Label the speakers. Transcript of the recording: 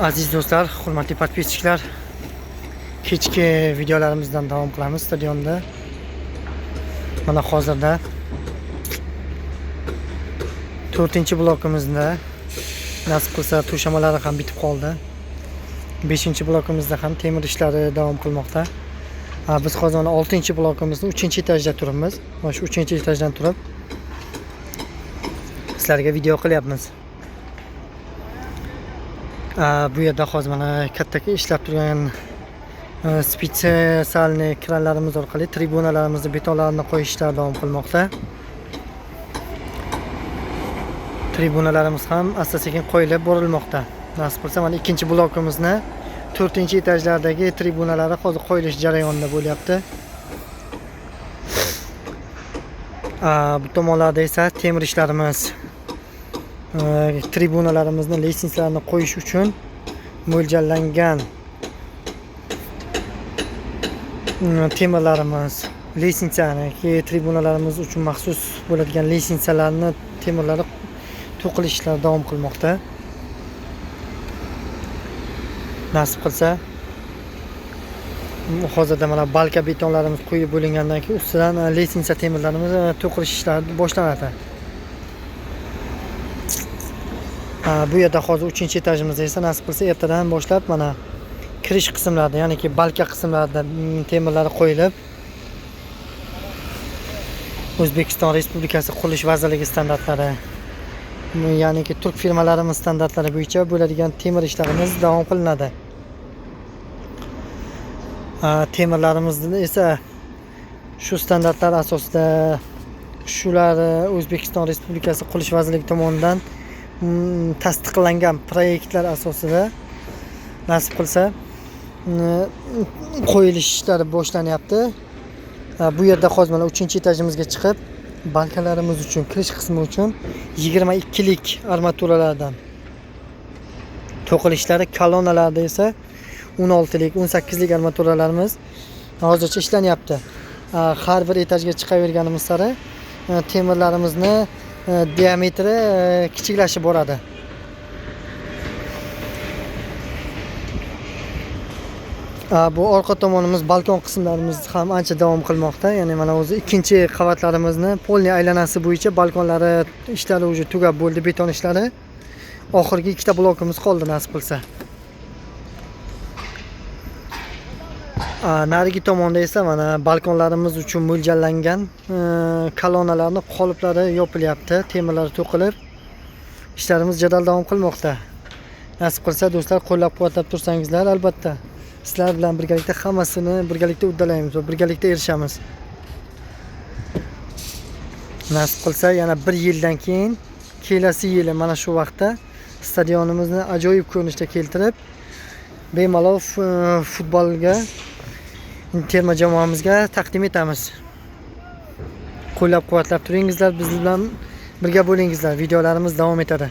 Speaker 1: Aziz do'stlar, hurmatli подписчик lar, kechki videolarimizdan davom qilamiz stadionda. Mana hozirda 4-blokimizda nasib qilsa to'shamalari ham bitib qoldi. 5-blokimizda ham temir ishlari davom qilmoqda. Biz hozir mana 6-blokimizni 3-etajda turibmiz. Mana shu 3-etajdan turib sizlarga video qilyapmiz. Bu yerda hozir mana katta ishlab turgan специальный kranlarimiz orqali tribunalarimizni betonlarini qo'yish ishlari davom qilmoqda. Tribunalarimiz ham asta-sekin qo'yilib borilmoqda. Nasib qilsa mana 2-blokimizni 4-etajlardagi tribunalari hozir qo'yilish jarayonida bo'lyapti. Bu tomonlarda esa temir ishlarimiz, tribunalarimizni lestnitsalarni qo'yish uchun mo'ljallangan temirlarimiz, lestnitsaniki tribunalarimiz uchun maxsus bo'ladigan lestnitsalarni temirlari to'qilish ishlari davom qilmoqda. Nasib qilsa hozirda mana balka betonlarimiz quyib bo'lingandan keyin ustidan lestnitsa temirlarimiz to'qilish ishlari boshlanadi. Bu yerda hozir 3-etajimizda esa nasib qilsa ertadan boshlab mana kirish qismlarida, ya'niki balka qismlarida temirlari qo'yilib O'zbekiston Respublikasi Qurilish vazirligi standartlari, ya'niki turk firmalarimiz standartlari bo'yicha bo'ladigan temir ishlarimiz davom qilinadi. Temirlarimizni esa shu standartlar asosida shular O'zbekiston Respublikasi Qurilish vazirligi tomonidan tasdiqlangan proyektlar asosida nasib qilsa qo'yilish ishlari boshlanyapti. Bu yerda hozir mana 3-etajimizga chiqib balkalarimiz uchun kirish qismi uchun 22lik armaturalardan to'qilishlari, kolonnalarda esa 16lik, 18lik armaturalarimiz hozircha ishlanyapti. Har bir etajga chiqaverganimiz sari temirlarimizni diametri kichiklashib boradi. Bu orqa tomonimiz balkon qismlarimiz ham ancha davom qilmoqda. Ya'ni mana o'zi 2-qavatlarimizni polni aylanasi bo'yicha balkonlari ishlari уже tugab bo'ldi, beton ishlari. Oxirgi 2ta blokimiz qoldi nasib qilsa. Narigi tomonda esa mana balkonlarimiz uchun mo'ljallangan kolonnalarning qoliplari yopilyapti, temirlari to'qilib ishlarimiz jadal davom qilmoqda. Nasib qilsa do'stlar, qo'llab-quvvatlab tursangizlar, albatta sizlar bilan birgalikda hammasini birgalikda uddalaymiz va birgalikda erishamiz. Nasib qilsa yana 1 yildan keyin kelasi yili mana shu vaqtda stadionimizni ajoyib ko'rinishda keltirib, bemalol futbolga terma jamoamizga taqdim etamiz. Qo'llab-quvvatlab turingizlar, biz bilan birga bo'lingizlar. Videolarimiz davom etadi.